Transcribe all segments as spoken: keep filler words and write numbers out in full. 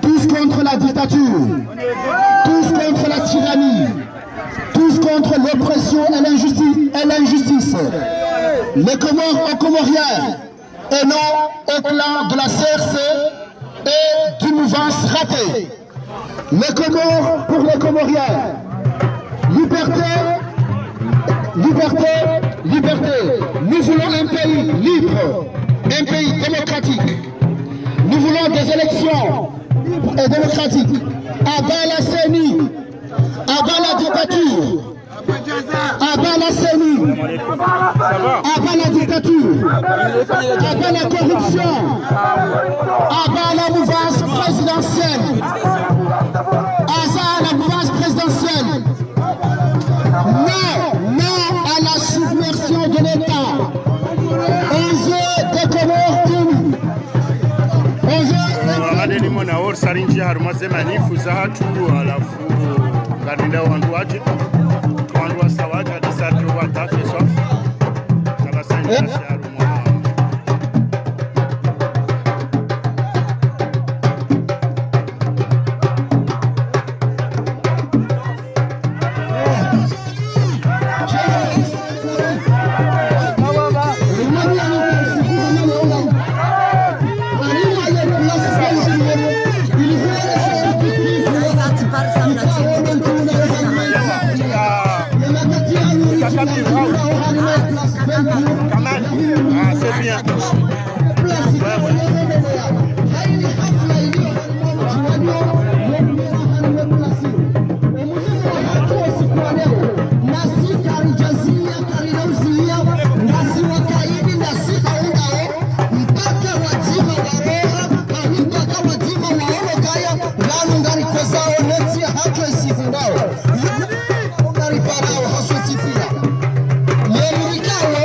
Tous contre la dictature, tous contre la tyrannie, tous contre l'oppression et l'injustice, et l'injustice. Les Comores aux Comoriens et non au clan de la C R C et du mouvance ratée. Les Comores pour les Comoriens. Liberté, liberté, liberté. Nous voulons un pays libre, un pays démocratique. Nous voulons des élections libres et démocratiques. À bas la C E N I, à bas la dictature, à bas la C E N I, à bas la dictature, à bas la corruption, à bas la mouvance présidentielle, à bas la mouvance présidentielle. Non, non à la submersion de l'État. On veut des Comores unies. On veut un pays. Adelimona or sarinji harumwa ze manifu zahatru, halafu ngarindao wandru wadje. Wandru wasa wadje, hadi sa tu watatu swafi. Saba sarinji harumwa. Quand même. Ah, c'est bien. Mpaka wadzima waroha, mpaka wadzima waonokaya, nganu ngarikozao nentsi yahatru esihundao. Ngariparao haswe tsi pia. Ye mrikao,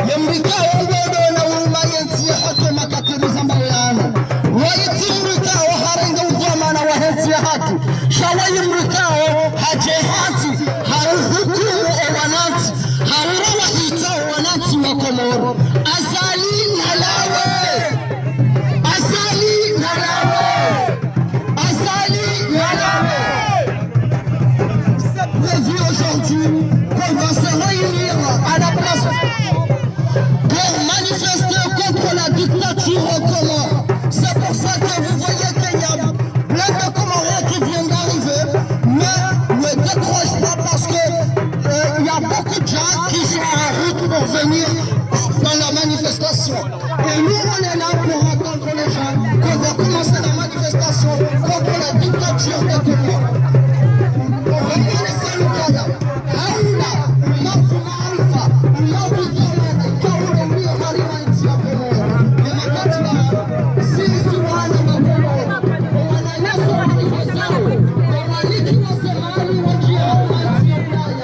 ye mrikao ngwendo na uruma yentsi yahatru makatiri zambao yanu. Wayi tsi mrikao harenge udhwamana wahe ntsi yahatru. Sha wayi mrikao hadje hantsi, hauhukumu owanantsi. Haura wahita wanantsi wa Komoro. Azali nalawe. Azali nalawe. Azali nalawe. C'est prévu aujourd'hui qu'on va se réunir à la place pour manifester contre la dictature aux Comores. C'est pour ça que vous voyez qu'il y a plein de Comoriens qui viennent d'arriver, mais ne décrochez pas parce que, euh, il y a beaucoup de gens qui sont en route pour venir dans la manifestation. Et nous, on est là pour attendre les gens qu'on va commencer la manifestation contre la dictature des Comores. On va commencer le gala.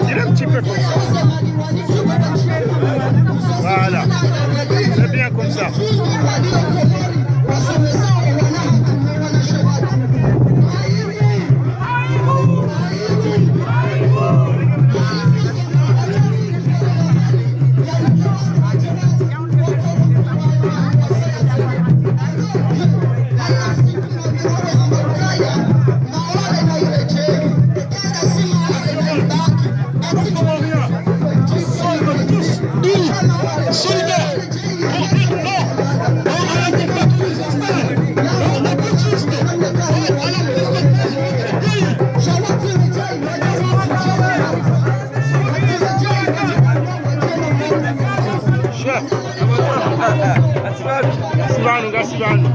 Il est un petit peu comme ça. Voilà. C'est bien comme ça. Sibanu, nga sibanu.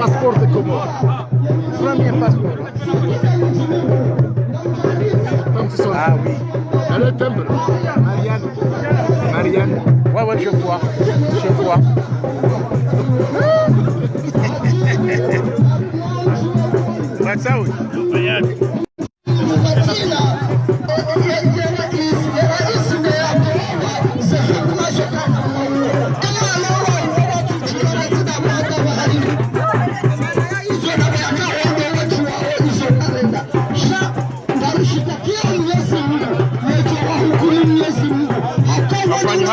Passeport de Comores. Premier passeport. Comme ce sont. Ah oui. Allez, timbre. Marianne. Marianne. Ouais, ouais, je vois. Je vois. What's up? Marianne.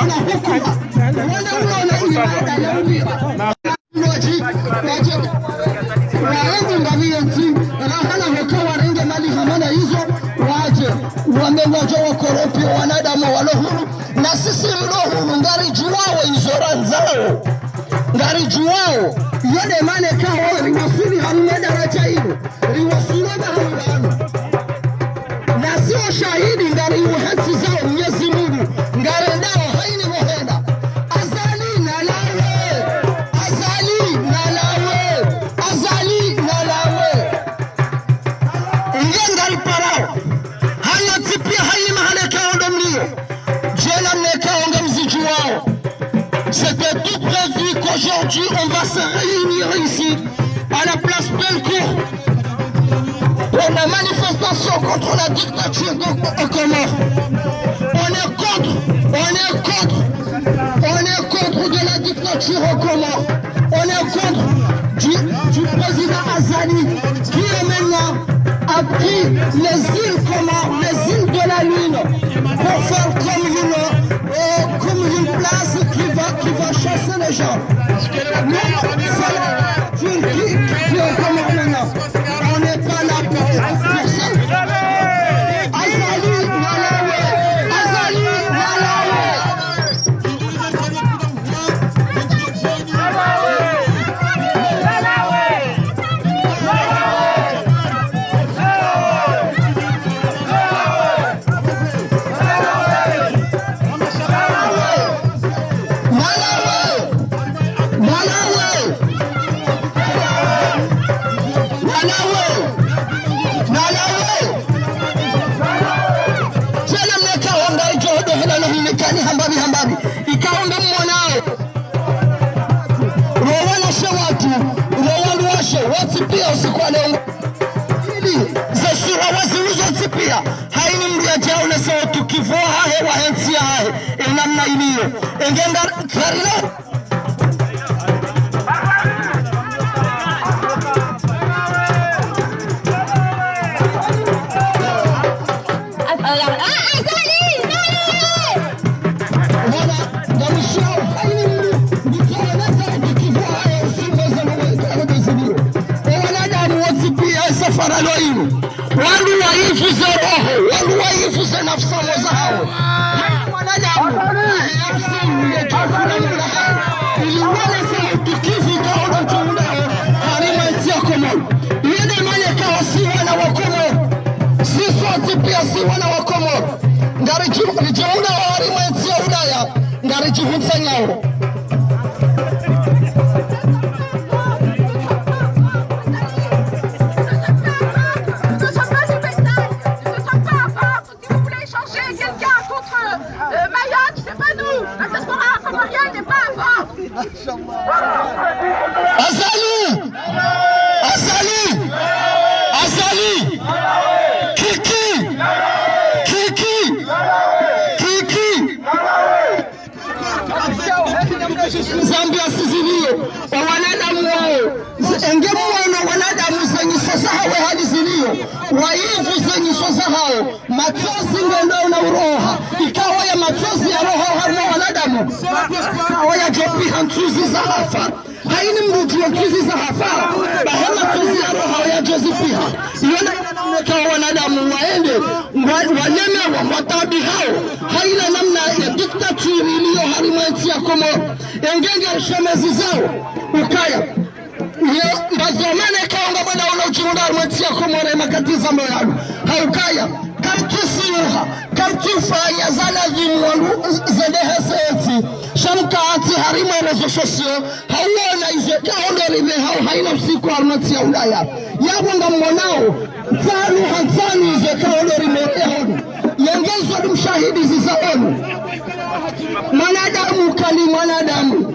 na hukuma. Wala unaona hii baada ya uliwa. Waje, waje, waende ngamiyo ntsi, raha na hoka warenge mali hamana izo, waje, wame waje wakorompi wanadamu walo hunu, na sisi mlo hunu, ngaridjuwao izo randzao. Ngaridjuwao, iyo nde mana ikao riwaswili harumwa daraja ilo, riwaswili mahala pvanu. Na sio shahidi ngari uhantsi zao Mwenyezi Mungu, ngarendao haini mohenda. Azali nalawe, Azali nalawe, Azali nalawe. Nge ngari parao. Hayo tsi pia haini mahala ikao ndo mlio. Djela mneka onga mzidjuwao. C'était tout prévu qu'aujourd'hui on va se réunir ici, à la place Bellecour, pour la manifestation contre la dictature de, aux Comores. On est contre, on est contre, on est contre de la dictature aux Comores. On est contre du, du président Azali qui est maintenant a pris les îles Comores, les îles de la Lune, pour faire comme une, euh, comme une place qui va, qui va chasser les gens. Nous, c'est la Turquie qui est aux Comores maintenant. On n'est pas là pour, pour ça. Azali, Malawi, Azali, Malawi. Tsena mneka wanga idjo hodo hela no himekani hambapvi hambapvi. Ikao ndo mmonao. Rowana she watu, rowana washe, wontsi pia usiku wa leo. Ili, ze sura waziuzo wontsi pia. Haini mndru yadjaonesa utukivu wahahe wa hentsi yahahe. Enamna iliyo. Engenga, karilo. Bwana, ngamshao, haini mndru, ndikionesa, ndikivoha, usimweza mwe, kama bezilio. Ewanadamu wontsi pia, safara lo inu. Wandru wayivuze roho, wandru wayivuze nafsi zahawo. Haini mwanadamu, nafsi, ile tofuna mula hawo. Ili wale sa utukivu, kaono tunda, harimwa ntsi ya Komoro. Yende manye kawa si wana wa Komoro. Si sontsi pia si wana wa Komoro. Ngaridji-, ridjiunda harimwa ntsi ya Ulaya. Ngaridjihuntsanyao. Si vous voulez échanger quelqu'un contre, euh, Mayotte, c'est pas nous. La diaspora comorienne n'est pas à vendre. Azali! Azali! Azali! Kiki! Kiki! Kiki! Zambia sizilio, owanadamu wawo, enge mwono wanadamu zenyiso zahawo hali zilio, wayivu zenyiso zahawo, matsozi ngendo na uroha, ikao ya matsozi ya roha harumwa wanadamu, ikao yadjo piha ntsuzi zahafa. Haini mndru djuwa ntsuzi zahafa, bahe matsozi ya roha yadjo zipiha. Iyo nde namna ikao wanadamu waende, wa-, walemewa, ngwataabihao. Haina namna ya dictature iliyo harimwa ntsi ya Komoro. Engenge shemezi zawo, ukaya. Iyo, ndo zo mana ikao ngapvo na ula udjiunda harimwa ntsi ya Komoro, makati za mbo yanu. Haukaya, kamtsusiuha, kamtsufanya za lazimu wandru zende heseti. Sha mkantsi harimwa réseaux sociaux, hauona izo ikao ndo rimehao haina usiku harimwa ntsi ya Ulaya. Yapvo ngammonao, ntsanu ha ntsanu izo ikao ndo rimehao. Yengezo ndo mshahidi zizaoni. Mwanadamu kali mwanadamu.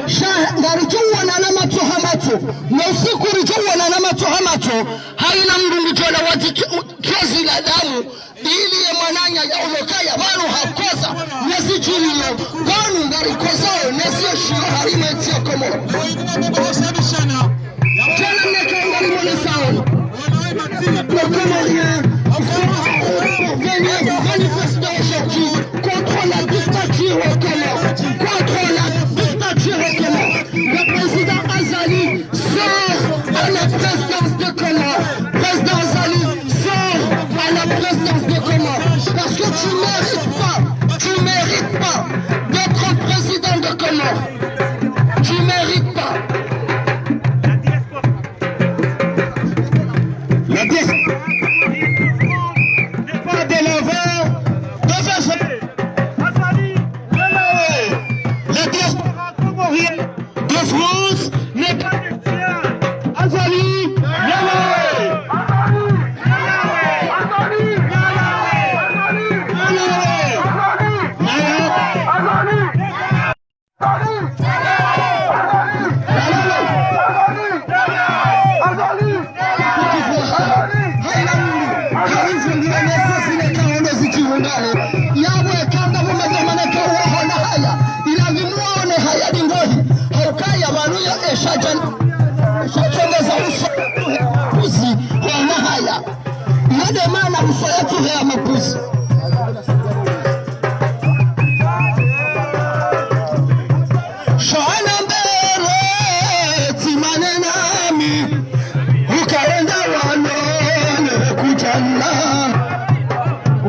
Sha, ngaridjo uonana matso ha matso. No usiku ridjo uonana matso ha matso. Haina mndru ngudjo lawa dzi-, tsozi la damu. Ili ye mwananya yaone ukaya pvanu hakoza, nezi djulio, pvanu ngarikozao, nezi yeshio harimwa entsi ya Komoro. Tsena neka ngarimwonesao. Le Comorien, venir manifester aujourd'hui contre la dictature au Comores. Nese zile kaondo zidjihundre. Yapvo eka ngapvo madhwamana kawaona haya. Ilazimu waone haya lingohi. Haukaya pvanu yo esha djana. Esha tsongeza uso. Kuzi. Waona haya. Iyo nde maana uso yatsuhe ya mapuzi. Shana mbere, tsimane nami, ukawenda wano, nekutsana,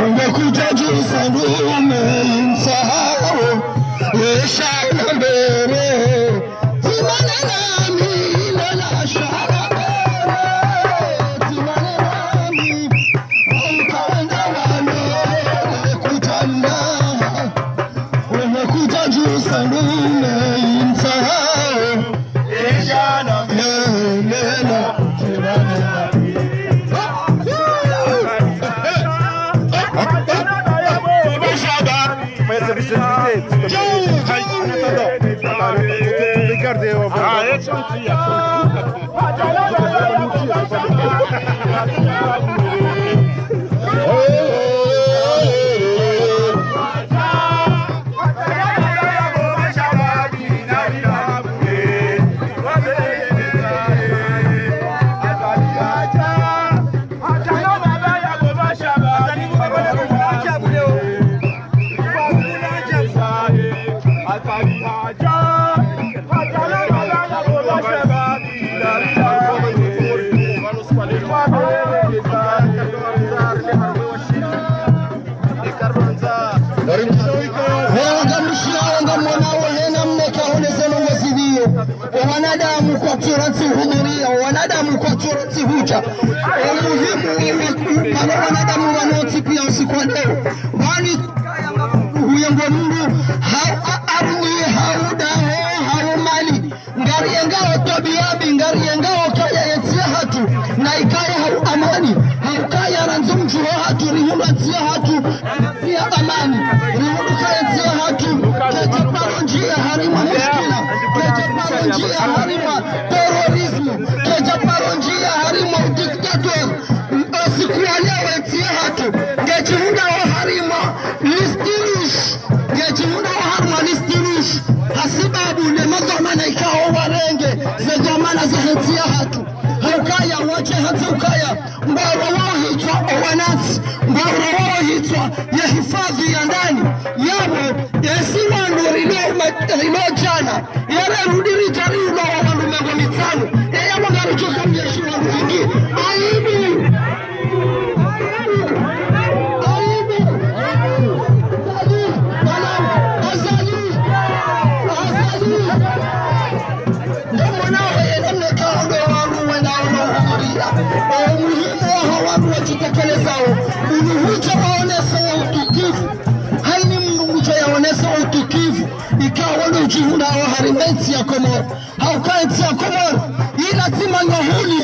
ungekutsa djusa ndume insawo, ye shana mbere, tsimane nami, lela shana mbere, tsimane nami, ukawenda wano, nekutsana. Umekuja juu sandume insa. Eshana. Lela. Regardez, on va Ho ngamshiyao ngamwonao hena mneka hone ze ndrongoo zilio. O wanadamu kwatsu rantsi hudhuria, o wanadamu kwatsu rantsi hudja. O muhimu wa, wa, pvalo wanadamu wanontsi pia usiku wa leo. Wani huyengo mndru, hau a-, arni, hau daho, hau mali. Ngariyengao twabiya mbi, ngariyengao kaya ye ntsi yahatru, na ikaya hau amani, hau kaya randzi mdji wahatru, rihundru ntsi yahatru, pia amani, rihundru kaya ntsi yahatru, kedja paro ndjia harimwa mushkila, kedja paro ndjia harimwa terrorisme, kedja paro ndjia harimwa udictateur, o usiku wa leo ntsi yahatru, ngedjihundrao harimwa liste rouge. Ngedjihundrao harimwa liste rouge, hasibabu ne madhwamana ikao warenge, ze dhwamana zahe ntsi yahatru. Haukaya wadje hata ukaya, ngwaro wao hitswa o wanantsi, ngwaro wao hitswa ye hifadhwi ya ndani, yapvo, esi wandru rilo ma-, rilo djana, yale rudi ridja riulo wa wandru mengo mitsanu, e yapvo ngaridjo kambiya shiwa mwingi. Aibu! Azali, Azali, Azali. Ngamwonao ye namna ikao ndo wandru wendao no hudhuria. O muhimu waho wandru wadjitekelezao. Unu hudja waonese utukivu. Haini mndru ngudjo yaonese utukivu. Ikao ndo udjihundrao harimwa entsi ya Komori. Hauka entsi ya Komori, ila tsi manyahuli,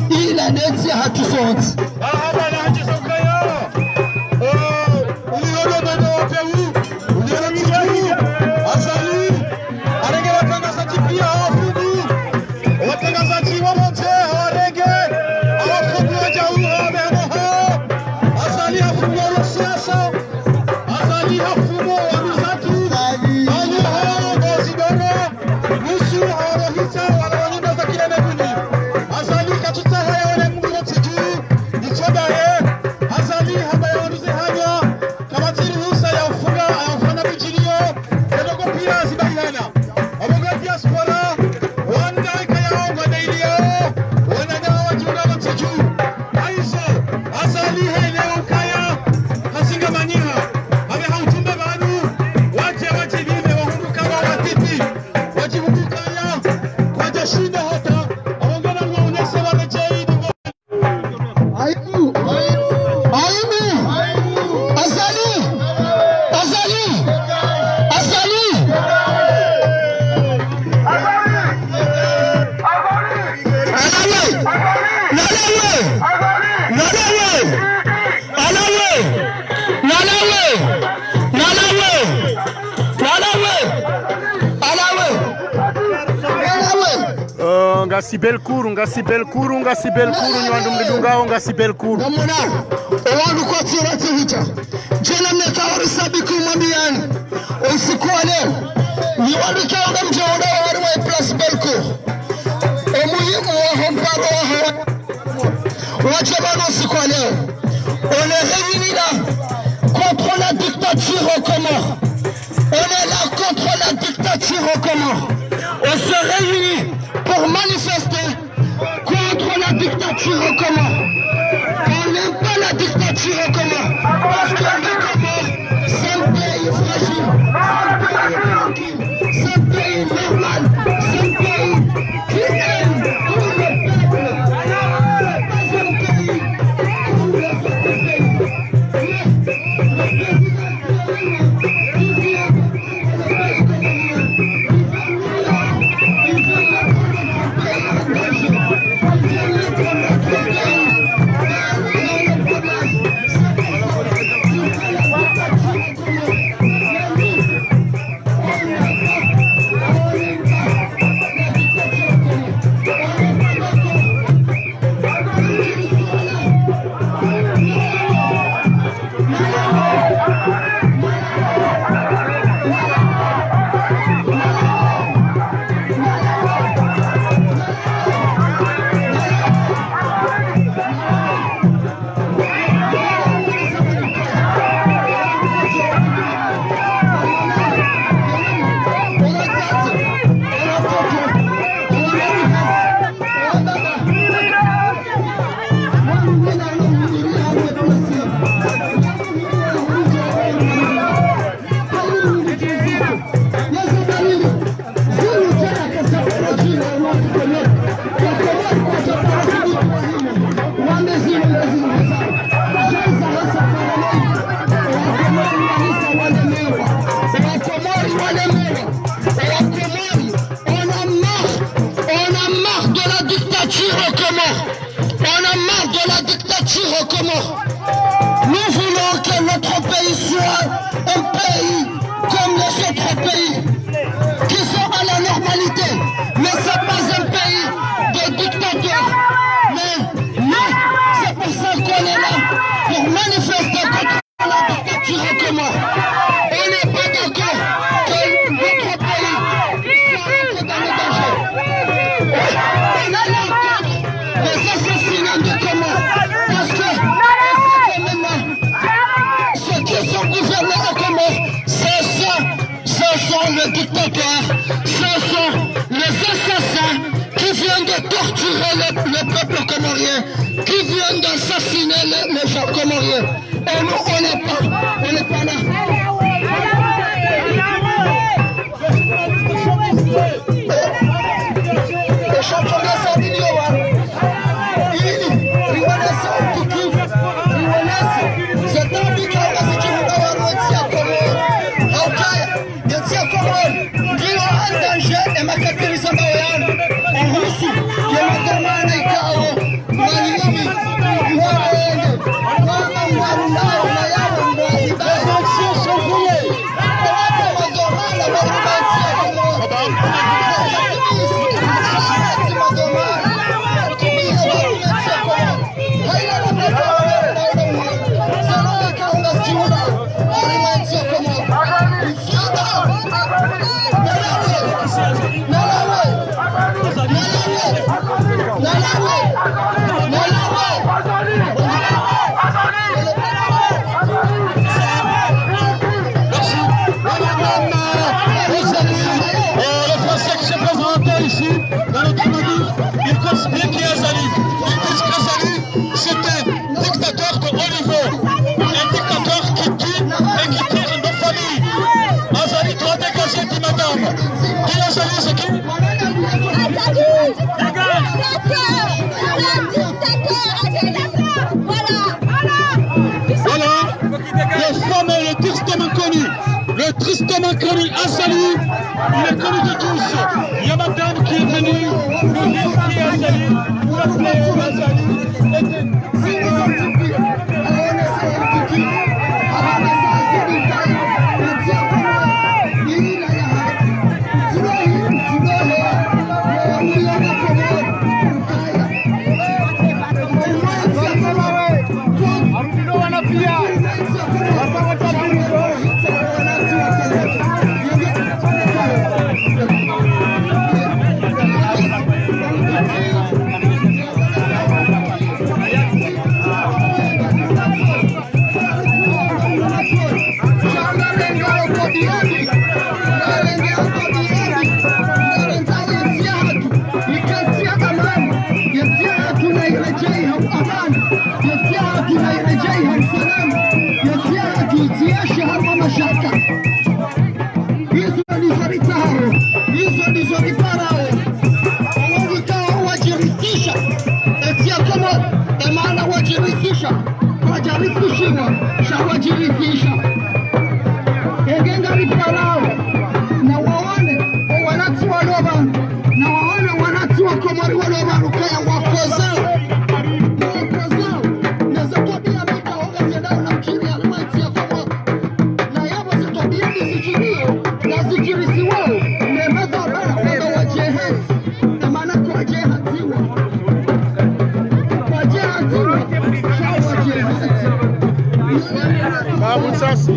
ila ne ntsi yahatru sontsi. Marahaba na Hadji Soukaya. Oh, uliona mwendo wa pewu, uliona mizani. Azali, arenge watrangazadji pia hawafungu. Watrangazadji wa motse, hawarenge. Hawafungu wadjau, hawabeha moha. Azali hafungu wa siasa. Azali hafungu wa wanduzatru. Azali hafungu wa zidoro. Nusu hawarohisa wana wa nyumba za kila namna. Azali katsutsaha yaone mndru wontsi dju, itso ndaye. Azali hamba yaondoze hanywa, kapvatsi ruhusa ya ufunga, ya ufanya mdjilio, ze ndrongoo pia zibaihana. Abo nga diaspora, wandru ikayao ngwadailio, wananya wadjihundra wontsi dju. Haizo, Azali haelewa ukaya, hasinga manyiha, abe hautumbe pvanu, wadje wadjipvime wahundru kama watiti. Wadjihundru ukaya, kwadjashinda hata, awongena ngwaonese waredjeyi. Aibu! Aibu! Azali! Azali! Azali! Nalawe! Nalawe! Nalawe! Nalawe! Nalawe! Nalawe! Nalawe! Oh, ngasi Belkuru, ngasi Belkuru, ngasi Belkuru, nyi wandru mridungao, ngasi Belkuru. Ngamwonao, o wandru On est réunis là contre la dictature aux Comores. On est là contre la dictature aux Comores. On se réunit pour manifester contre la dictature aux Comores. On n'aime pas la dictature aux Comores. Parce que les Comores, c'est un pays fragile, c'est un pays tranquille, c'est un pays normal, c'est un pays qui aime tout le peuple. C'est pas un pays comme les autres pays. Mais le président On a marre, on a marre de la dictature aux Comores. On a marre de la dictature aux Comores. Nous voulons que notre pays soit un pays comme les autres pays qui sont à la normalité. Mais c'est pas un pays de dictateurs. Mais, mais c'est pour ça qu'on est là, pour manifester contre la dictature aux Comores. On n'est pas d'accord que notre pays soit rentré dans le danger. On est là contre les assassinats de Comores. Parce que, parce que maintenant, ceux qui sont gouvernés aux Comores, ce sont, ce sont les dictateurs, ce sont les assassins qui viennent de torturer le, le peuple comorien, qui viennent d'assassiner les, les gens comoriens. Et nous, on n'est pas, on n'est pas là. Ngiyo en danger, e makafiri zamba wayanu. Uhusu, ye madhwamana ikao, mwalimi, mwarende, mwana mwaru nao, na yawo mwahiba. Madhwamana, madhwamana. Euh, le Français qui se présente ici, dans notre manif, il considère qui est Azali. Il dit qu'Azali, c'est un dictateur de haut niveau, un dictateur qui tue et qui tire nos familles. Azali doit dégager, dit madame. Qui Azali, c'est qui ? Voilà. Le fameux, le tristement connu, le tristement connu Azali, il est connu de tous. Il y a madame qui est venue nous dire qui est Azali, parce que Azali était Alayhi salam, yatsi yatsi yashe harumwa mashaka. Izo ndizo ritsahao, izo ndizo riparao. Owandru ikao wadjirithisha, etsi ya Komori, emaana wadjirithisha, kwadjarithishiwa, sha wadjirithisha. Enge ngariparao, na waone, owanatsi walo pvanu, na waone owanatsi wa Komori walo pvanu, ukaya ngwakozao, ngwakozao, neze twabiya mbi ikao ngazendao na mdjiri harimwa entsi ya Komori. Na yapvo ze twabiya mbi zidjiriyo, na zidjirisiwao, ne madhwamana wamba wadje hantsi, emaana kwadje hantsiwa. Kwadje hantsiwa, sha wadje hantsi. Babu Sasi.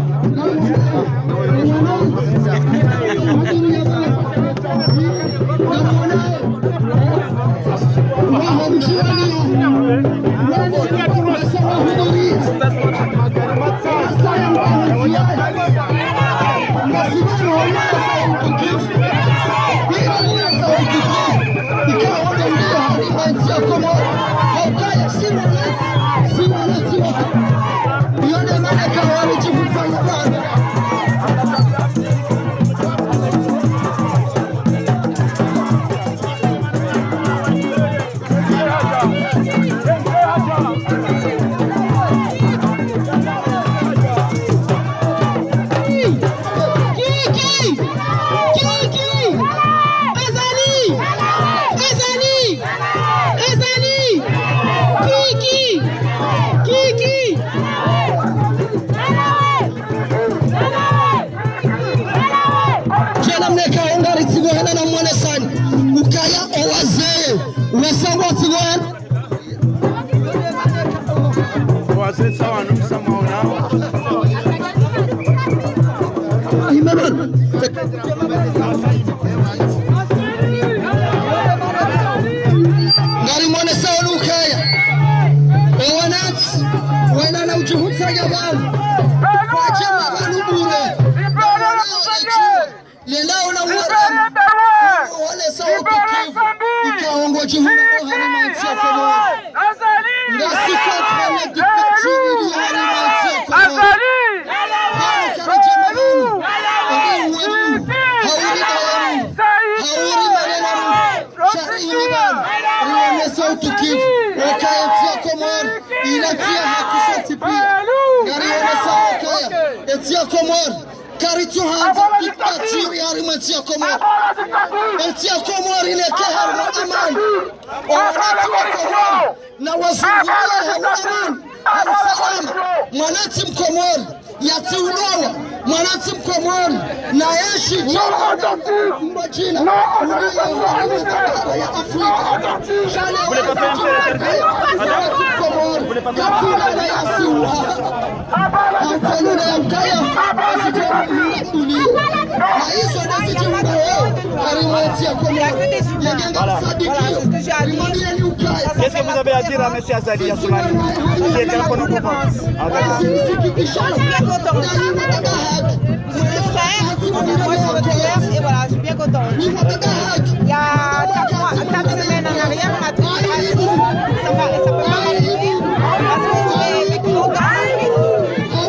Kiki! Kiki! Azali! Azali! Azali! Kiki! Kiki! Djana mneka ongari tsigohena na mwanesani. Ukaya owazee. Wesa wa tsigohena. Wazee sawa, nuksa maona. Imebana. Ngari mwanesao ukaya. Owanatsi, wena na udjihutsa ya pvanu. Kwadjema pvanu bure. Lelao na uwaramu. Wale sawa tukivu. Ikao ngodjihundra harimwa entsi ya Komori. Ngasi contre la dictature iliyo harimwa entsi ya Komori. Pvanu karidja mabanu. Andi uwenu. Hauri dawamu. Hauri manena. Shari imibanu. Rionesa utukivu. Okaya entsi ya Komori. Ila ntsi ya haki sontsi piya. Ngarionesa okaya entsi ya Komori. Karitsuhandza dictature harimwa entsi ya Komori. Entsi ya Komori ileke harimwa amani. Owanatsi wa Komori na wazunguliye harimwa amani, ha usalama. Mwanantsi Mkomori yatsiulowa. Mwanantsi Mkomori na yeshi djina. Mbo djina. Ulaya harimwa mabara ya Afrika. Shale wa Mkomori. Yakula na yasiwa. Qu'est-ce que vous avez à dire à monsieur Azali Assoumani, qui était encore en conférence ? Ah, d'accord. Je suis bien content. Mon frère, moi, je suis votre frère, et voilà, je suis bien content. Il y a quatre mois, quatre semaines en arrière, on a tout fait. Ça va, ça peut pas m'arriver. Parce que j'ai vécu longtemps.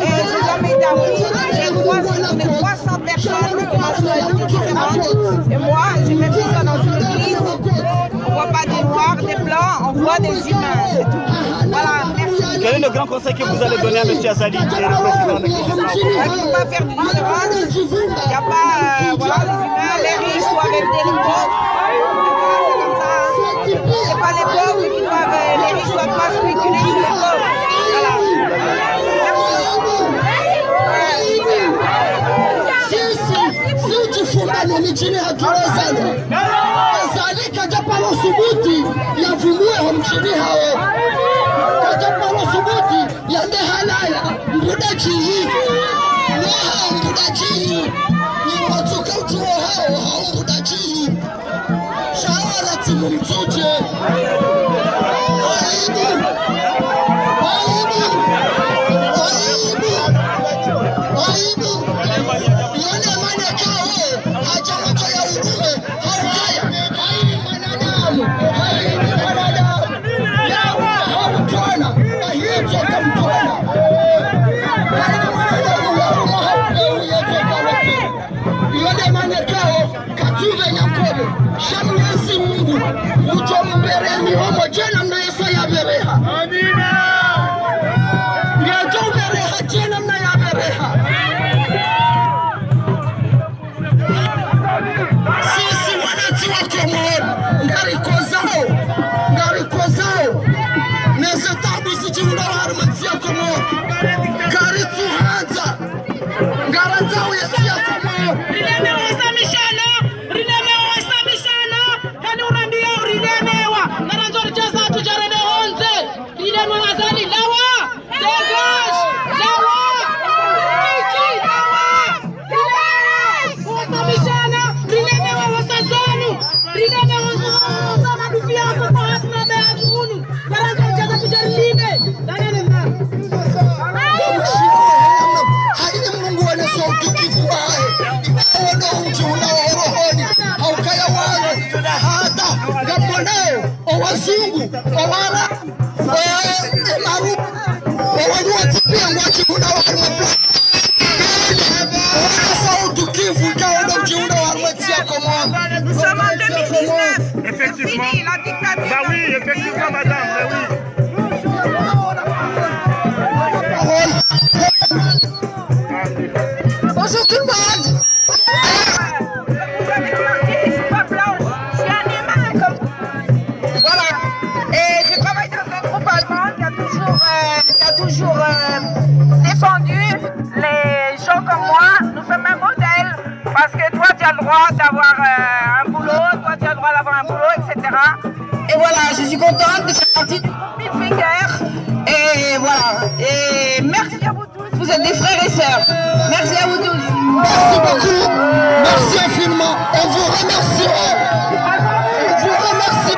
Et j'ai jamais été à Paris. J'ai trois, j'ai trois cents personnes qui m'ont choisi différentes. Et moi, je mets tout ça dans une église. On voit pas des noirs, des blancs, on voit des humains, c'est tout. Voilà, merci. Quel est le grand conseil que vous allez donner à monsieur Azali, qui est le président de la Guinée ? Il faut pas faire de différence. Il y a pas, euh, voilà, les humains, les riches sont avec des pauvres. C'est comme ça, hein. C'est pas les pauvres qui doivent, euh, les riches doivent pas spéculer sur les pauvres. Voilà. Merci. Sisi, si utsifumba no midjini hatru wa Azali. Azali kadjaparo subuti yavumbue ho mdjini hawo. Kadjaparo subuti yende halaya mbuda djihi. Mwaha mbuda djihi. Ni mwatsuka utsi wo hawo ha mbuda djihi. Shawara tsi mumtsudje. Aibu. Aibu. Aibu. Aibu. Yone mana kawo, hadja macho ya urume, haukaya. Haini mwanadamu. Haini mwanadamu. Yawe hamtwana. Ahitso kamtwana. Nous sommes en deux mille dix-neuf. Effectivement. C'est fini, la dictature. Bah oui, effectivement, madame, mais oui. Bonjour tout le monde. Vous avez remarqué, je suis pas blanche, je suis animale comme vous. Voilà. Et je travaille dans un groupe allemand qui a toujours, euh, qui a toujours, euh, défendu les gens comme moi. Nous sommes un modèle. Parce que toi, tu as le droit d'avoir, euh, un boulot, toi, tu as le droit d'avoir un boulot, et cetera. Et voilà, je suis contente de faire partie du groupe Mille Fingers. Et voilà. Et merci à vous tous. Vous êtes des frères et sœurs. Merci à vous tous. Merci beaucoup. Merci infiniment. On vous remercie. On vous remercie.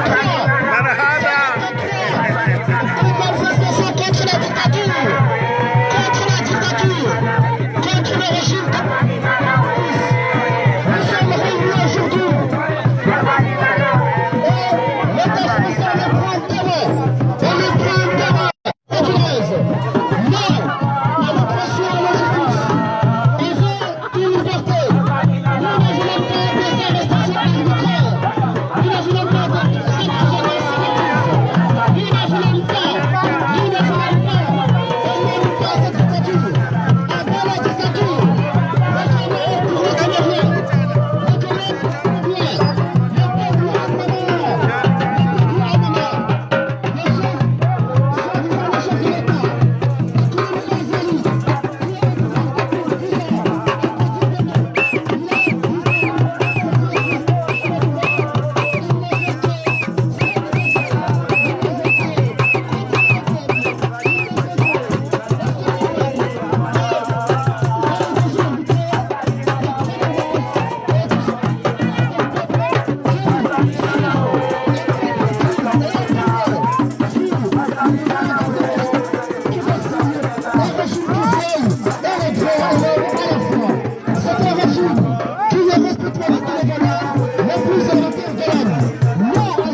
Marahaba. Une manifestation contre la dictature. Contre la dictature. Contre le régime. Nous sommes réunis aujourd'hui. Et l'État français ne prend témoin. On ne prend témoin. Non à l'oppression et à l'injustice. On veut une liberté. Nous ne voulons pas des arrestations arbitraires. Nous ne voulons pas de cette violence sélective. Nous ne voulons pas, nous ne voulons pas, on n'aime pas cette dictature. À bas la dictature. Le Cameroun pour le Cameroun. Le Cameroun pour le peuple arménien. Le peuple arménien. C'est un régime qui ne respecte pas les valeurs les plus élémentaires de l'homme. Non à,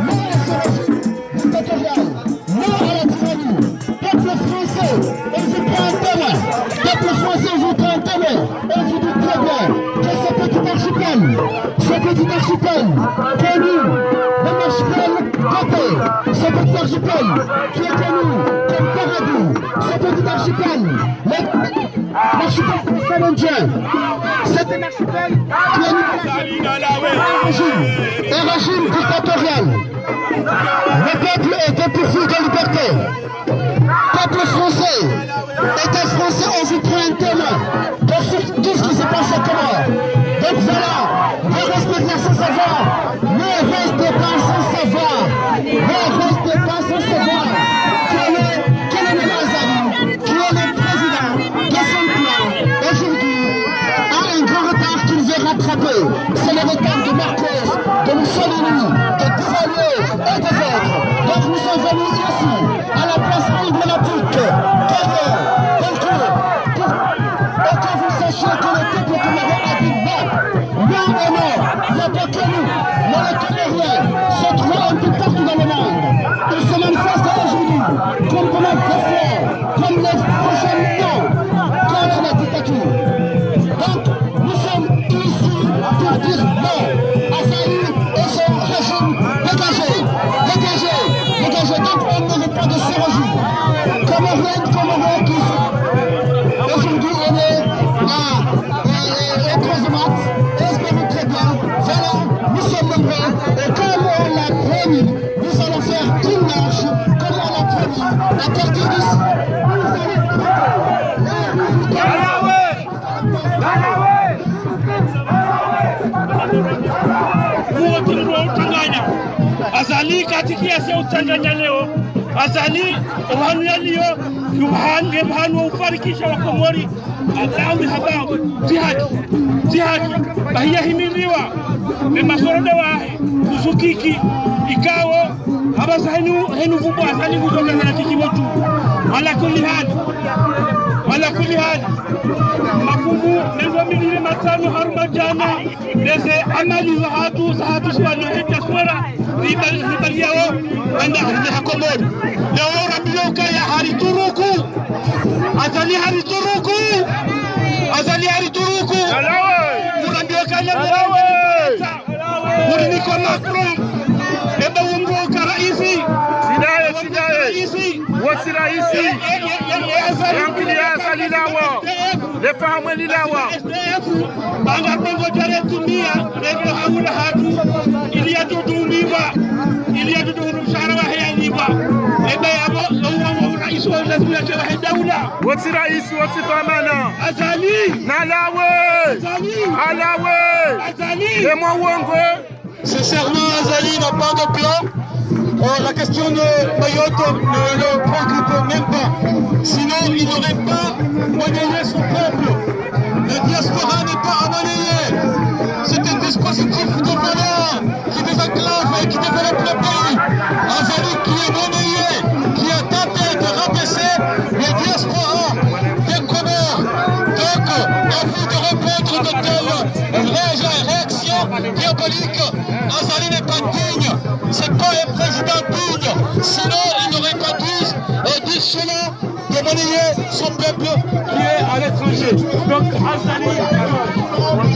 non à ce régime dictatorial. Non à la tyrannie. Peuple français, on vous prend un témoin. Peuple français, on vous prend un témoin. On vous dit très bien que ce petit archipel, ce petit archipel connu comme archipel Côté, ce petit archipel qui est connu comme paradis, ce petit archipel, le, l'archipel saint-indien, c'est un archipel qui est un régime, un régime dictatorial. Le peuple est dépourvu de liberté. Peuple français, État français, on vous prend un témoin de ce, de ce qui s'est passé à Comores. Donc voilà, ne restez pas sans savoir, ne restez pas sans savoir, ne restez pas sans savoir que le colonel Azali, qui est le président de son clan, aujourd'hui, a un grand retard qui nous est rattrapé. C'est le retard de Marcos, de Mussolini, de Duvalier et des autres. Donc nous sommes venus ici à la place emblématique, derrière, dans le cours, pour, et que vous sachiez que le peuple comorien a dit non. Non et non, il n'y a pas que nous, mais les Comoriens se trouvent un peu partout dans le monde. Ils se manifestent aujourd'hui, comme pendant des fois, comme les prochains non, contre la dictature. Donc, nous sommes ici pour dire non à Azali et son régime. Dégagez, dégagez, dégagez. Donc, on ne veut pas de ce régime. Comoriens, Comoriens qui sont, aujourd'hui, on est à, euh, au casemate. Espérons très bien. Voilà, nous sommes nombreux. Et comme on l'a promis, nous allons faire une marche, comme on l'a promis, à partir d'ici. Nous allons prendre les résultats. Wote mlo utsanganya. Azali katika siasa utsanganya leo. Azali, opvahanu yaliyo, nge pvahanu wa ufarikisha Wakomori. Adamu haba, tsi haki, tsi haki. Bahi yahimiliwa ne masoroda wahe, Kuzu Kiki, ikao Aba sa henu, henu vubo Azali kutoka na tiki motu. Ala kulli hali. Ala kulli hali. Mafumu, mengo mili na matsanu harumwa djana. Neze amali zahatru, zahatru swa no heta swara. Ribali, ribali yawo. Anda, ne ha Komori. Leo rambiwa ukaya hari turuku. Azali hari turuku. Azali hari turuku. Murambiwa ukaya Muriniko Macron. Eba wongo ka raisi. Sidaye, sidaye. Raisi. Wosi raisi. Eh, eh, eh, eh, eh, Azali. Yangu ni Azali lawa. Lefa hamwe lilawa. S D F. Banga bongo jare tumia. Ebe haula hatu. Ili ya tutu uliwa. Ili ya tutu unu mshahara wahe yaliwa. Eba yabo, lo wa, wa, raisi wa lazima ya chewa he daula. Wosi raisi, wosi pvamana. Azali. Nalawe. Azali. Alawe. Azali. Lemwa wongo. Sincèrement, Azali n'a pas de plan. Euh, la question de Mayotte ne le préoccupe même pas. Sinon, il n'aurait pas monnayé son peuple. La diaspora n'est pas à monnayer. C'est un dispositif de valeur qui désenclave et qui développe le pays. Azali qui est monnayé, qui a tenté de rabaisser les diasporas des Comores. Donc, euh, en vue de répondre de telles ré- réactions diaboliques, Azali n'est pas digne. C'est pas un président digne. Sinon, il n'aurait pas dit, euh, dit cela de monnayer son peuple qui est à l'étranger. Donc, Azali.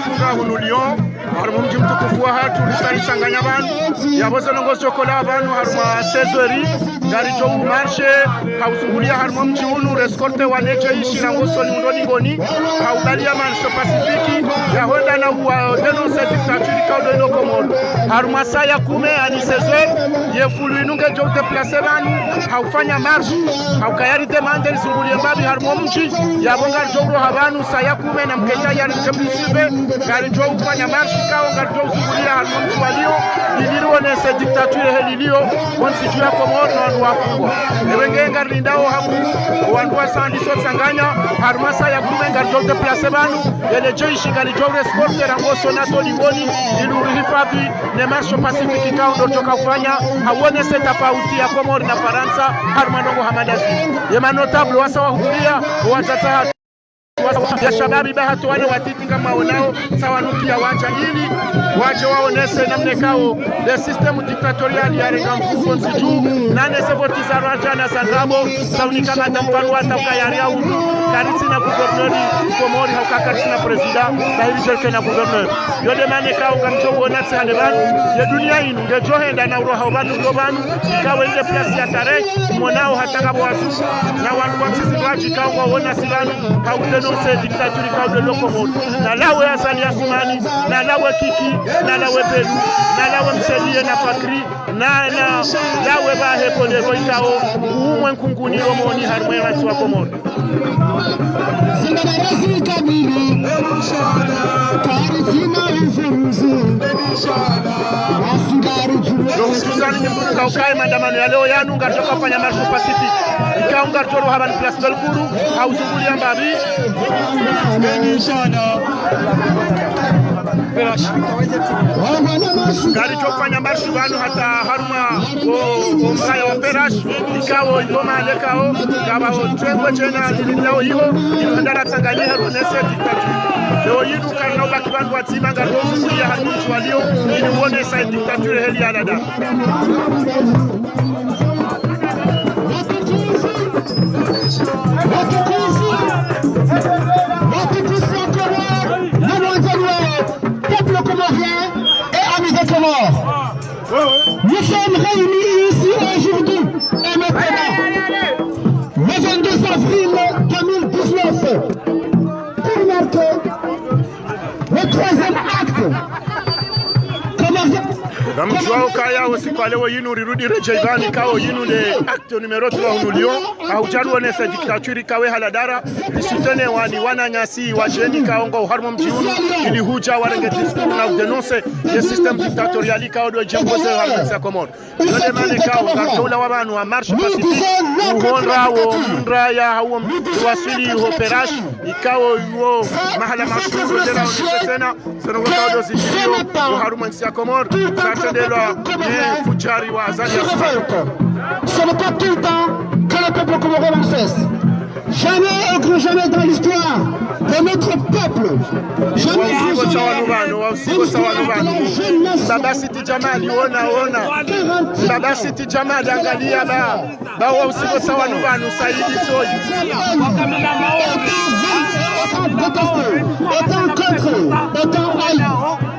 Funga hunu Lyon, harumwa mdji mtukufu wahatru, risa ritsanganya pvanu. Yapvo ze ndrongoo zidjo kola pvanu harumwa seize heures, ngaridjo u marche, ha uzunguliya harumwa mdji unu, rescorte wa ne jeshi la ngosoni undoni ngoni, ha ubaliya marche pacifique, ya hwenda na uwa dénoncer dictature ikao ndo ilo Komori. Harumwa saa ya kume, yaani seize heures, ye foule inu ngedjo u déplacer pvanu, ha ufanya marche, ha ukaya ri demander rizunguliye mbapvi harumwa mdji, yapvo ngaridjo uroha pvanu, saa ya kume na mkesha ya ridjemlisive, ngaridjo ufanya marche ikao ngaridjo uzunguliya harumwa mdji wa Lyon, ili rionese dictature heli iliyo, wontsi dju ya Komori no wandru wafungwa. Ewe nge ngarilindao haku, wandru wasandisa utsanganya, harumwa saa ya kume ngaridjo déplacer pvanu, yele jeshi ngalidjo rescorte ra ngosoni hata lingoni, ili urihifadhwi, ne marche pacifique ikao ndo ridjoka ufanya, ha uonese tafauti ya Komori na Farantsa, harumwa ndrongoo hama ndazi. Ye ma notable wasa wahudhuria, wadzadze hatru, wasa wa, ya shababi ba hatru wana watiti kama onao, sa wanukia wadja ili, wadje waonese namna ikao, le système dictatorial yarenga nvuu wontsi dju, na ne ze voti za rwadja na za ndrabo, sa unika madame Fadwa hata ukaya ri aunu, karitsina gouverneur Komori, ha uka karitsina président, ba hili djerke na gouverneur. Yo nde mana ikao ngamdjo uona tsi hale pvanu, ye dunia inu ngedjo henda na uroha pvanu ndo pvanu, ikao inde place ya tarehi, monao hata ngapvo wazungu, na wandru wa msisi wadji ikao ngwaonasi pvanu, ha udénoncer dictature ikao ndo ilo Komori. Nalawe Azali Assoumani, nalawe Kiki, nalawe Belou, nalawe Msaidié na Fakri, na, nalawe pvahe Bolero ikao, umwe nkunguni yo moni harumwa ye wasi wa Komori. Zingara zikabili, kari zina uzuruzi. Zingari zikabili. Donc, mtuzani ni mburuka ukaye maandamano ya leo yanu, ngaridjoka ufanya marche pacifique. Ikao ngaridjo uroha pvanu place Bellecour, ha uzunguliya mbapvi. Ngaridjo ufanya marche pvanu hata harumwa o, o mraya wa Perrache, ikao ndo mahala ikao, ngapvo o tengwe djena lililao iho, ili hwenda ratsanganyihe rionese dictature. Leo inu karina ubaki pvanu wadzima ngaridjo uzunguliya harumwa mdji wa Lyon, ili uonesa dictature heli ya lada. Watukufu, watukufu, watukufu wa Komori, na wandzani wa peuple comorien et amis des Comores. Nous sommes réunis ici aujourd'hui et maintenant, le vingt-deux avril deux mille dix-neuf, pour marquer le troisième acte comorien. Ngamdjuwao ukaya usiku wa leo inu rirudi redjeyi pvanu ikao inu nde acte numéro trois hunu Lyon, ha udja rionese dictature ikao ye haladara, risoutenewa ni wananyasi wadjeni ikao ngwao harumwa mdji unu, ili hudja warenge discours na udénoncer ye système dictatorial ikao ndo djemboze harumwa ntsi ya Komori. Yo nde mana ikao, ngaridjo ulawa pvanu wa marche pacifique, uhondrawo, mraya, hawo, waswili, ho Perrache, ikao, wo, mahala mashuhuri, ndela, wo, tsena, ze ndrongoo ikao ndo zidjiriyo, wo, harumwa ntsi ya Komori, zatrendelwa, ne, fudjari wa Azali Assoumani. Ce n'est pas tout le temps que le peuple comorien manifeste. Jamais, au grand jamais dans l'histoire de notre peuple. Jamais, au grand jamais dans l'histoire de la jeunesse. Baba Siti Djamali, ona, ona. Baba Siti Djamali, angalia ba. Ba wa usiku sa wanu pvanu, Saidi Soyi. Autant contre, autant haï,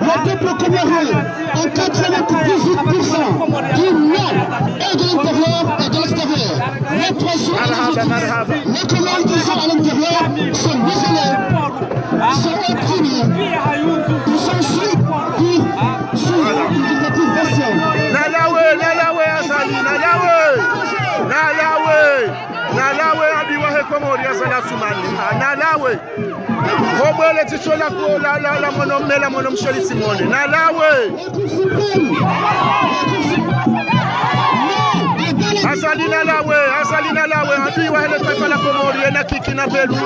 le peuple comorien, en quatre-vingt-dix-huit pour cent du nord et de l'intérieur et de l'extérieur. Les trois sont, marhaba, marhaba, les Comores qui sont à l'intérieur sont musulmans, sont opprimés, ils sont sous, sous une dictature bestiale. Nalawe, nalawe, Azali, nalawe, nalawe. Nalawe, adui wahe Komori, Azali Assoumani. Ah, nalawe. Hobwele dziso la, la, la, la mwana mme, la mwana mshe lisimone. Nalawe. Azali nalawe, Azali nalawe. Adui wahe le twaifa la Komori, ena Kiki na Belou,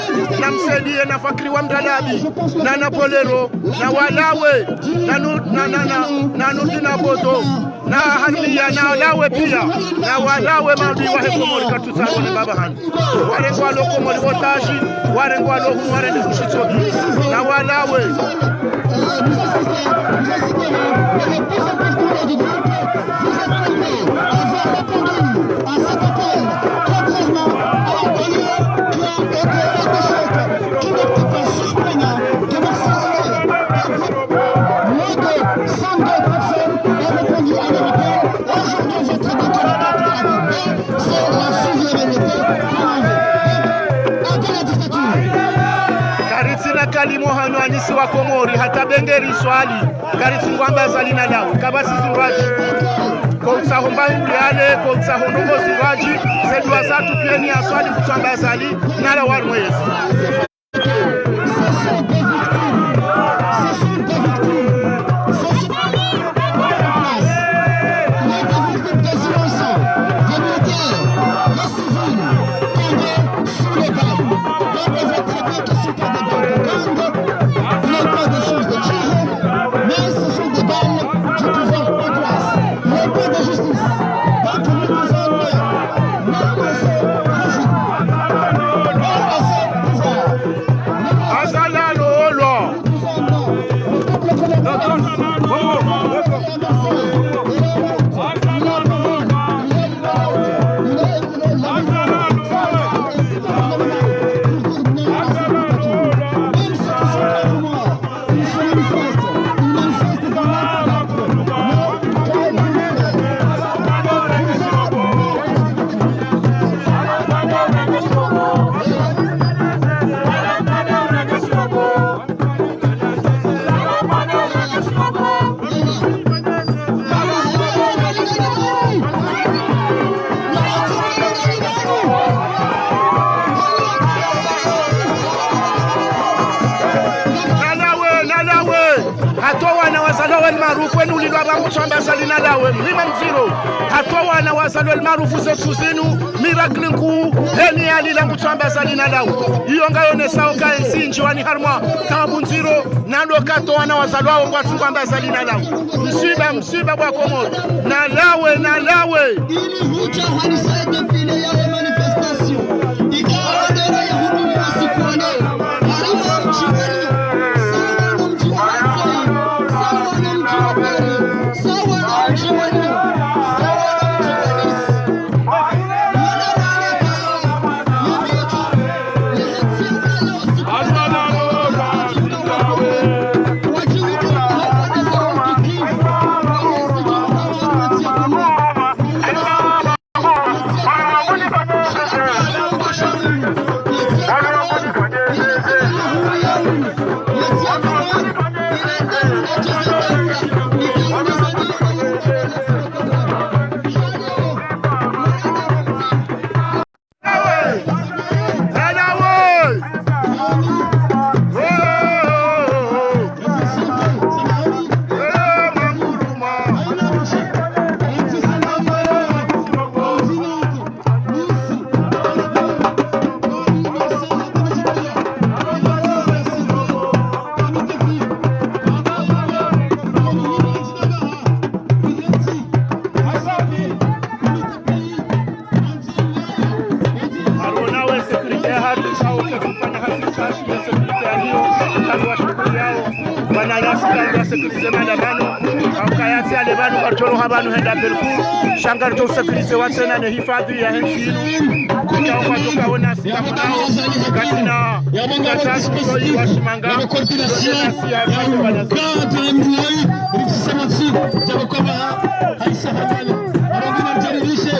na Msaidié, na Fakri wa Mdralabi, na, na Bolero, na walawe, na nu-, na, na, na, na Nurdin Abodo. Na haniya, nalawe pia, nawalawe maadui wahe Komori, katsutsarone baba hanu. Warengwa lo Komori otage, warengwa lo hunu, warende kushitsoki. Nawalawe. Mwalimu hanyu anisi wa Komori, hata bengeri swali, ngari tsi ngwamba Azali nalawe, kapvatsi zindrwadji. Ko utsaho mba hindru yale, ko utsaho ndrongo zindrwadji, ze dua zatru piya ni aswali kutsu amba Azali nalawe harumwa yezi. Ce sont des victimes. Ce sont des victimes. Ce sont des victimes des innocents, des militaires, des civils tombés sous les balles. Donc, on voit très bien que c'était des balles de gang. Il n'y a pas de chance de tir, mais ce sont des balles du pouvoir en place. Il n'y a pas de justice. Donc, nous disons non à ce régime. Non à ce pouvoir. Azali alolwa. Nalawe, nalawe. Hata wana wazalwa El Maarouf, wenu ulilwa pvangu tsamba Azali nalawe. Mlima mdziro. Hata wana wazalwa El Maarouf, ze ntsu zinu, miracle nkuu, heni yalila ngu tsamba Azali nalawe. Iyo ngayonesao ka entsi ndjiwani harumwa taabu ndziro, nalo kato wana wazalwa wo ngwatsi ngwamba Azali nalawe. Msiba, msiba bo wa Komori. Nalawe, nalawe. Ili hudja hwalisa ye défilé ya ye manifestation. Ikawa bendera ya hudunga siku wa leo. Harimwa mdji wenu. Sawa no mdji wa Marseille. Sawa no mdji wa Paris. Sawa no mdji wenu. Sawa no mdji wa Nice. Harumwa we sécurité hatru, kawo kafanya hatru shashi ya sécurité yaliyo, kanu washukuru yawo. Wana yasi kanu wa sécurité maandamano, hauka yatsi ale pvanu, karitsolo ha pvanu henda Belku, sha ngaritso sécurité wa tsena ne hifadhi ya he ntsi inu. Ika ukwa toka wona sika mnao, kasina, kasina siko yi wa shimanga, coordination, ya ukata mdruwayi, ritsisema tsi, djaba kwa ba, haisa habali. Arongina mjaririshe,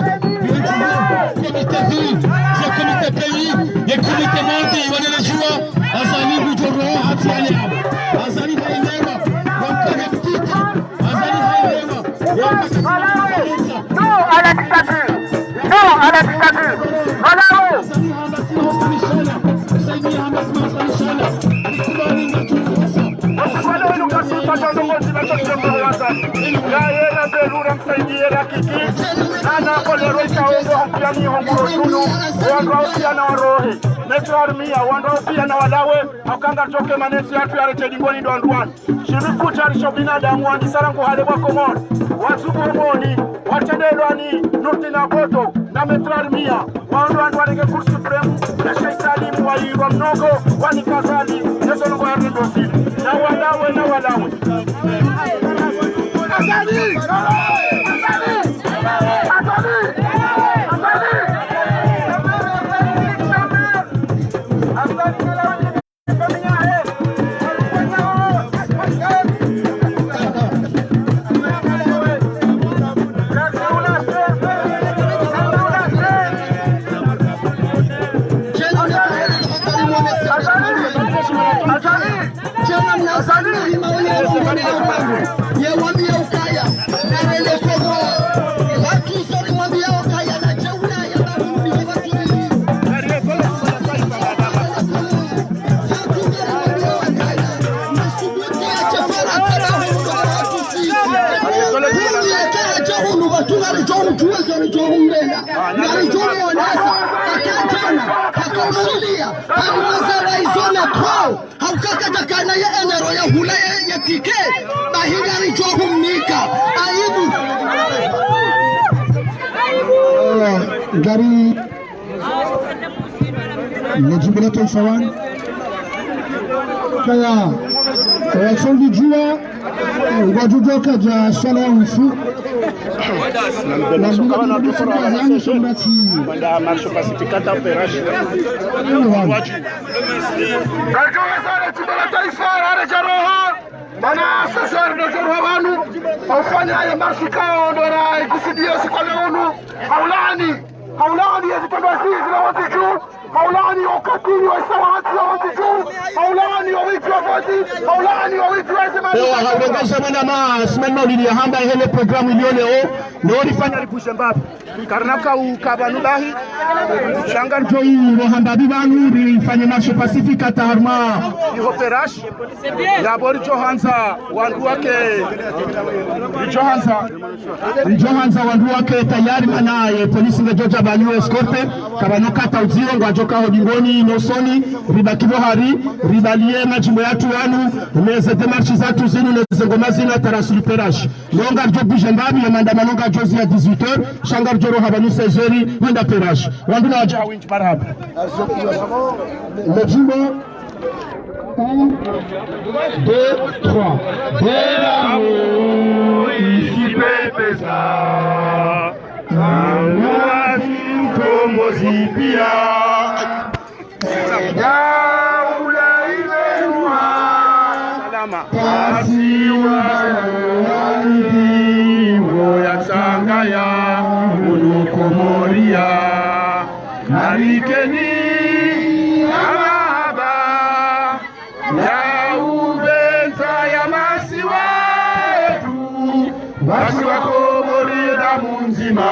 comité ville, ye comité pays, ye comité monde, iwanele djuwa, Azali ngudjo roha hatsi ale abo. Azali haelewa, wamkane mtiti, Azali haelewa, wamkane mtiti. Non à la dictature. Non à la dictature. Voilà. Azali hamba sina hosani shala, Azali hamba sina hosani shala, alikubali na tukusa. Wasikwale wenu kasuta kwa ndongo zina tokyo kwa wasa. Ya yela belura msaidi yela kiki. Nana kolero ika ongo hopia ni hongo rotulu. Wandru wa upia na warohe. Netu harumia, wandru wa upia na walawe. Hauka ngaritsoke manesi yatru ya rete dingoni ndo wandru wanu. Shinu kutsarisho binadamu wandisa rangu hale bo wa Komori. Wazubu homoni, watsendelwani, nurti na koto, na Maître Armia. Wandru wandru warenge Cour suprême, na Sheikh Salim wayirwa mnogo, wanika Azali, nezo ndrongo ya rendo sili. Na walawe, na walawe. Azali! Azali! Azali! Azali! Ngari djo mwonesa, haka djana, haka ushilia, haka mwaza wa izo na kwao, hauka kadjakana ye enero ya hula ye, ye tike, bahi ngari djo humnika, aibu. Eh, ngari, le djimbo la taifa wani. Kaya, eh, sondi djua, eh, ngwadjudjo kadja swala ya mfu. Banda marche pacifique hata opération. Ngari djo mwonesa le djimbo la taifa, rare dja roha. Mana sasa ndo dja roha pvanu, ufanya ye marche kao ndo ra ikusudio siku ya leo unu. Haulani, haulani ye zitrendwa zi zila wati dju. Haulani ukatili wa isa wa hatsi wa wati dju. Haulani wa witsi wa voti. Haulani wa witsi wa zema. Ewa, haurengesha mwana ma, Ismail Maulidi ya hamba hele programu ilio leo. Ndo rifanya ribuje mbapvi. Karina kau ka pvanu bahi. Sha ngari djo roha mbapvi pvanu rifanye marche pacifique hata harumwa i opération. Yapvo ridjo handza wandru wake, ridjo handza, ridjo handza wandru wake tayari, mana ye polisi ngedjo dja pvanu escorte, kapvana kata udziro, ngwadjo ka ho dingoni no usoni, ribaki pvo hari, ribalie madjimbo yatru yanu, ne ze démarche zatru zinu, ne ze ngoma zinu, hata rasuli opération. Leo ngari djo buje mbapvi, ye maandamano ngayidjo zia dix-huit heures, sha ngari djo roha pvanu seize heures, hwenda opération. Wandru na wadja windji, marahaba. Le djimbo. Un, deux, trois. Belamu, isipepesa. Amuasi mkombozi pia. Daula ibenuha. Salama. Pasiwa. Ngo ya tsanga ya. Unu Komoria. Narikeni ya mahaba, ya upvendza ya masiwa yetru, wasi wa Komori damu ndzima,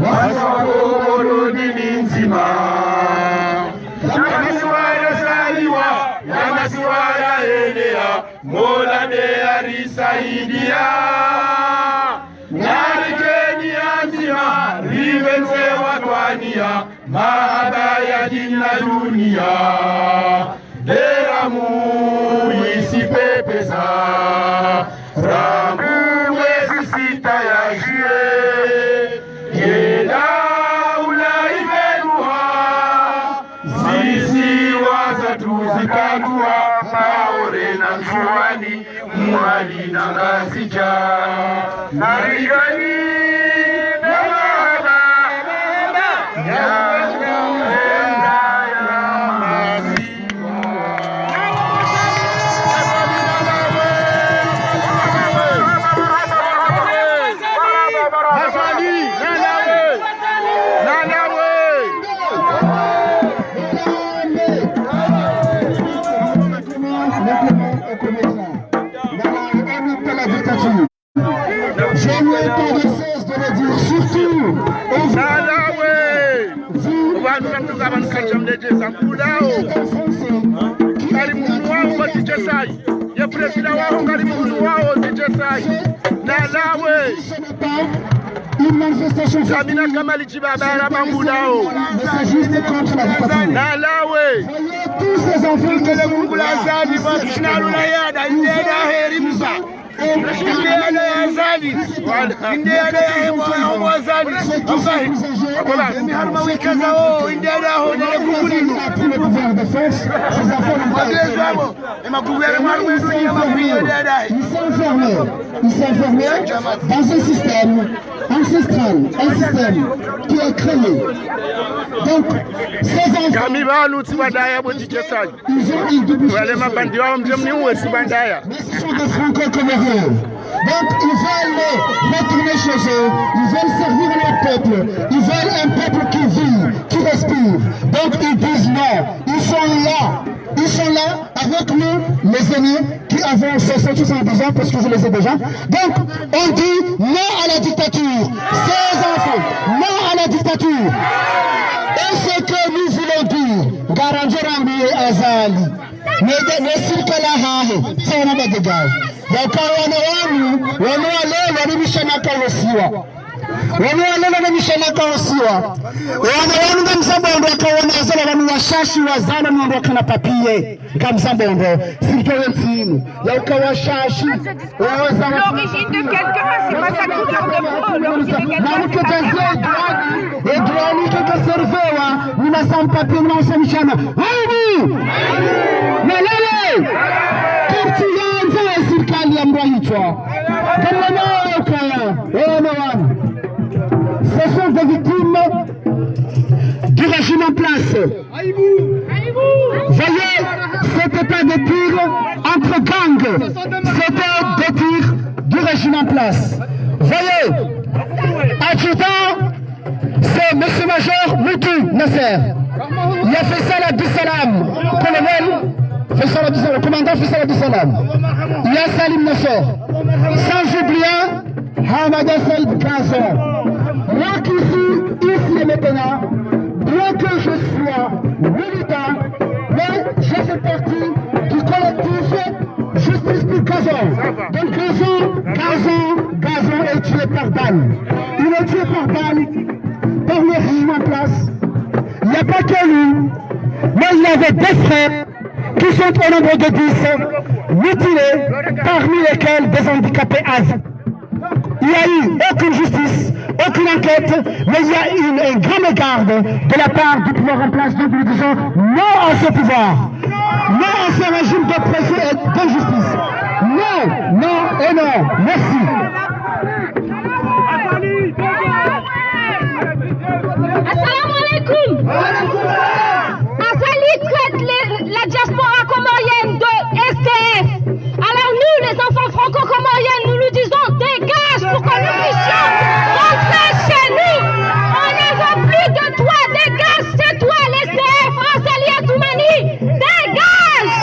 wasi wa Komori dini ndzima. Ya masiwa yazaliwa, ya masiwa yaenea, Mola nde yarisaidia. Narikeni ya ndzima, ripvendze watwaniya, mahaba ya dini na dunia. Belamu isipepesa, rangu mwezi sita ya juillet, ye daula ibenuha. Zisiwa zatru zikandrwa, Maore na Ndzuwani, Mwali na Ngazidja. Narikeni na mahaba, ya upvendza ya masiwa. Azali, nanawe, nanawe. Je n'ai pas de cesse de le dire, surtout aujourd'hui. Nalawe. Ubantu namtuka abantu kanja mdedjeza mkulawo. Kali munu wawo wa D J Sai. Ye prezida wawo kali munu wawo D J Sai. Nalawe. Une manifestation. Samina Kamali Djibabara bangulawo. Mais c'est juste contre la dictature. Nalawe. Voyez tous ces enfants qui sont là. Inde yada ya Azali. Inde yada ya Azali. Emi haruma wikaza o, inde yada ho, inde kukulinu. Wageze abo. Ema kuku yale haruma inde yada. Ils sont enfermés. Ils sont enfermés dans un système ancestral, un système qui est créé. Donc, ces enfants... Kami pvanu tsi pvandaya bo D J Sai. Ils ont une double... Wale mabandi wawo mdje mniuwe tsi pvandaya. Mais ce sont des Franco-Comoriens. Donc, ils veulent retourner chez eux. Ils veulent servir leur peuple. Ils veulent un peuple qui vit, qui respire. Donc, ils disent non. Ils sont là. Ils sont là avec nous, les aînés, qui avons soixante, soixante-dix ans, parce que je les ai déjà. Donc, on dit non à la dictature. Ces enfants, non à la dictature. Et ce que nous voulons dire, Garandjo Rambi et Azali, ne, ne sirikali hahe, c'est un dégage. Donc, on est, on est, on est, on est, on est, Wanu walala na mishana kaosiwa. Wana wanu ngamzambo ndo wakaona zala wanu washashi wazala ni ndo wakana papier. Ngamzambo ndo. Sirike we ntsinu. Ya uka washashi. Oza wa- L'origine de quelqu'un, c'est pas sa couleur de peau. L'origine de quelqu'un, c'est pas sa couleur. Manu kete ze droit, e droit ni kete servewa, ni ma sans papier, ni ma sans mishana. Aibu! Malele! Karti yanza ya sirikali ya mbwa hichwa. Kama na ukaya, wana wanu. Ce sont des victimes du régime en place. Voyez cet état de tir entre gangs. C'était des tirs du régime en place. Voyez, adjudant, c'est monsieur-major Moutou Nasser. Il y a Faisal Abdeslam, colonel Faisal Abdeslam, commandant Faisal Abdeslam. Il y a Salim Nassor. Sans oublier Hamada Saïd Gazon. Moi qui suis ici et maintenant, bien que je sois militant, mais je fais partie du collectif Justice pour Gazon. Donc Gazon, Gazon, Gazon est tué par balle. Il est tué par balle par le régime en place. Il n'y a pas que lui, mais il avait des frères qui sont au nombre de dix, mutilés, parmi lesquels des handicapés à vie. Il n'y a eu aucune justice, aucune enquête, mais il y a eu un grand mégarde de la part du pouvoir en place. Donc nous disons non à ce pouvoir, non à ce régime d'oppression et d'injustice. Non, non et non. Merci. Assalamu alaikum. Azali traite les- la diaspora comorienne de S D F. Alors nous, les enfants franco-comoriens, nous nous disons dégage pour que nous puissions rentrer chez nous. On ne veut plus de toi, dégage, c'est toi l'S D F. Azali Assoumani, dégage.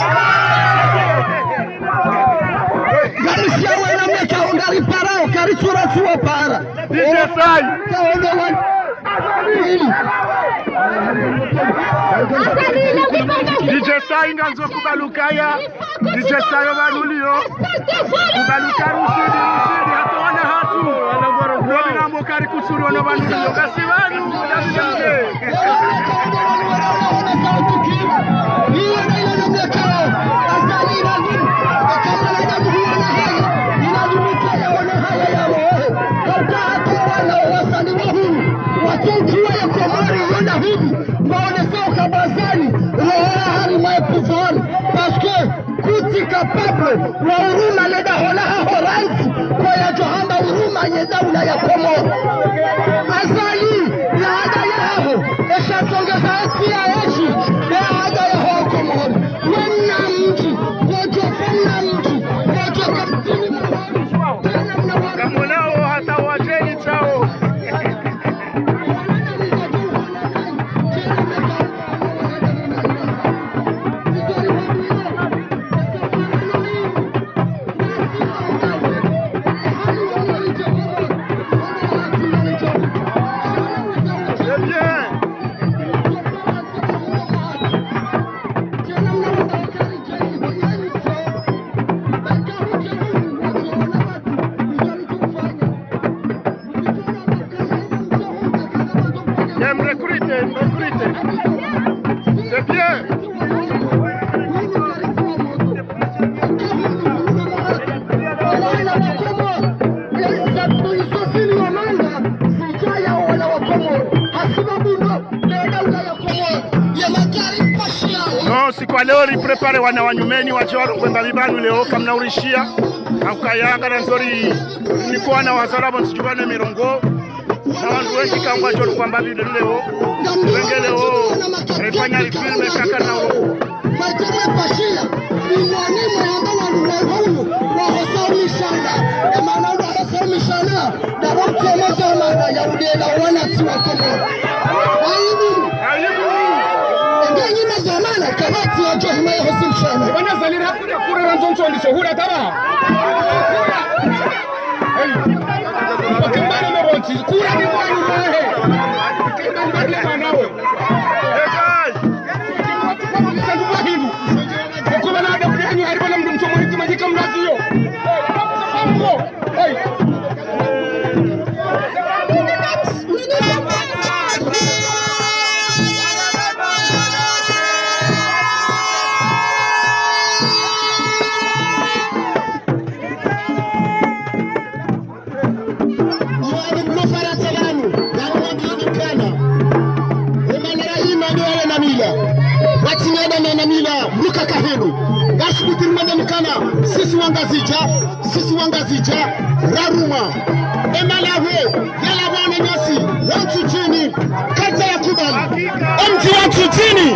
Ngamsiya wena meka ungari para, ukari tsura tsuwa para. D J Sai. D J Sai ngandzo kubalukaya. D J Sai yo balulio. Kubaluka rusidi, rusidi, hata wana hatru. Wami nambo kari kutsuri wana balulio. Kasi wanu, kasi wanu. Watsontsuwa ya Komori yona hivi, waonesa ukabazani, roho ya harimwa ye pouvoir, parce que kutsi capable wa uruma le daho laho rantsi, ko yadjo hamba uruma ye daula ya Komori. Azali, ye ada yaho, esha tsongeza eti ya eshi, ye ada yaho Komori. Wena mdji, kodjo fanya mdji, kodjo kamtini mwa Kamonao hata wadjeni tsao. C'est bien. Em recrute, em recrute. C'est bien. Non, siku wa leo riprépare wana wa nyumeni wadje warongowe mbapvi pvanu leo, kamna urishiya. Haukaya ngarandzo ri niko wana wazalwa pvo ntsi djupvanu mirongo. Na wandru wendji kangwadjo rongowa mbapvi leo. Wenge leo, rifanya rifilme kaka na wo. Majama pashiya, imwani mwamba wandru wa hulu, wa hosa umishana. Emana wandru wa hosa umishana. Daro mtsomo zamana ya udela wanatsi wa Komori. Aibu. Aibu. Ndenyi mazamana, kabatsi ya djo hima ya hosi mshana. Wana zalira kuda kura na nzonzo ndiso hura taba. Hey. Pakembana na bonti, kura ni mwana wahe. Pakembana na mwana we. Sandu wa hindu. Kwa kuwa na adabu yanyu, haribu na mdru mtsomo hiti majika mrazi yo. Hey. Hey. Sisi Wangazidja, sisi Wangazidja, raruma. Emalaho, yalaho wananyasi, wa Ntsudjini, kadja yakubali. Emdji wa Ntsudjini,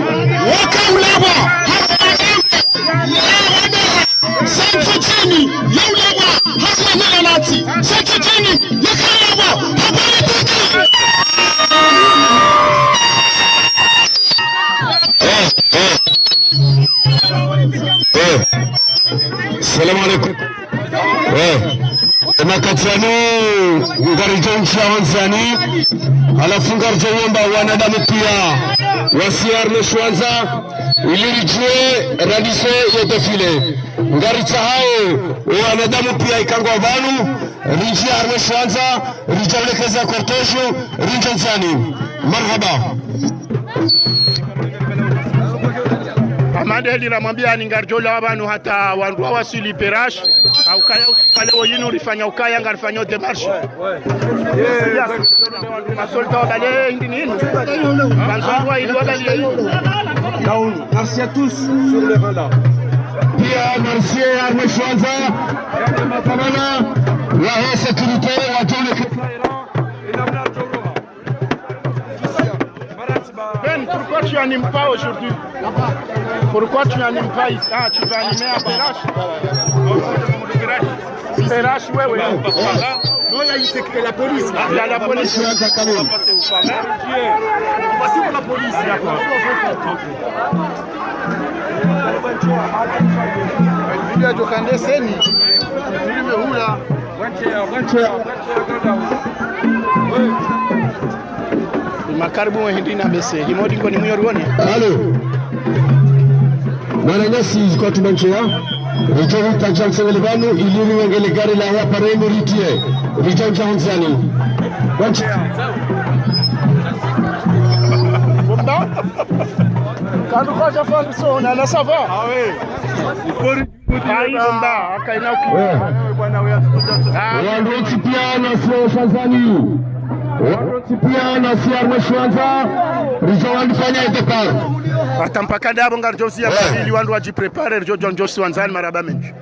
waka ulawa, hasa embe, yalawa, sa Ntsudjini, yaulawa, hasa nyelanati, sa Ntsudjini, yaka ulawa, hapana tiki. Eh, eh. Eh, salamu alaikum. Eh, emakati yanu ngaridjo ntsi ya wandzani, halafu ngaridjo womba wanadamu piya wasiye harumwa shiwandza, ili ridjuwe randise ye défilé. Ngaritsahawo wanadamu piya ikao ngwao pvanu, ridjiye harumwa shiwandza, ridjawelekeza cortège, rindje ndzani. Marhaba. Amande heli ramwambia ni ngaridjo lawa pvanu hata wandru wawaswili Perrache, ha ukaya usiku wa leo yinu rifanya ukaya ngarifanyo démarche. Wandru masolda wabale hindri ni yinu. Wandru wa hindri wabale hindri. Merci à tous. Piya merci à Mheshimiwa Nza. Makamana wa sécurité wadjulike. Ben, pourquoi tu animes pas aujourd'hui? Pourquoi tu n'animes pas ici? Ah, tu vas animer à Perrache? Perrache, ouais, ouais. Non, il y a une sécu-, la police. Il y a la police. On va suivre la police. D'accord. Video ya Jokande Seni. Video hula. Makaribu mwe hindri na bese. Himodi ngoni mwiyo riwone. Allô. Mwananyasi zikwa tumancheya. Ridjo hutadja msengele pvanu, ili riwengele gari la ya paremu ritiye. Ridjo ndja hondzani. Wanche. Bomba. Kandu kwa Jafan Sona, na ça va? Ah oui. Ayi, bomba, akaina ku. Eh. Bwana wewe. Ah. Wandru wontsi piya nasi shandzani. Wandru wontsi piya nasi harumwa shiwandza. Ridjo wandifanya départ. Hata mpaka ndapvo ngaridjo siya. Eh. Ili wandru wadjiprépare, ridjo djo ndjo shiwandzani marahaba mendji.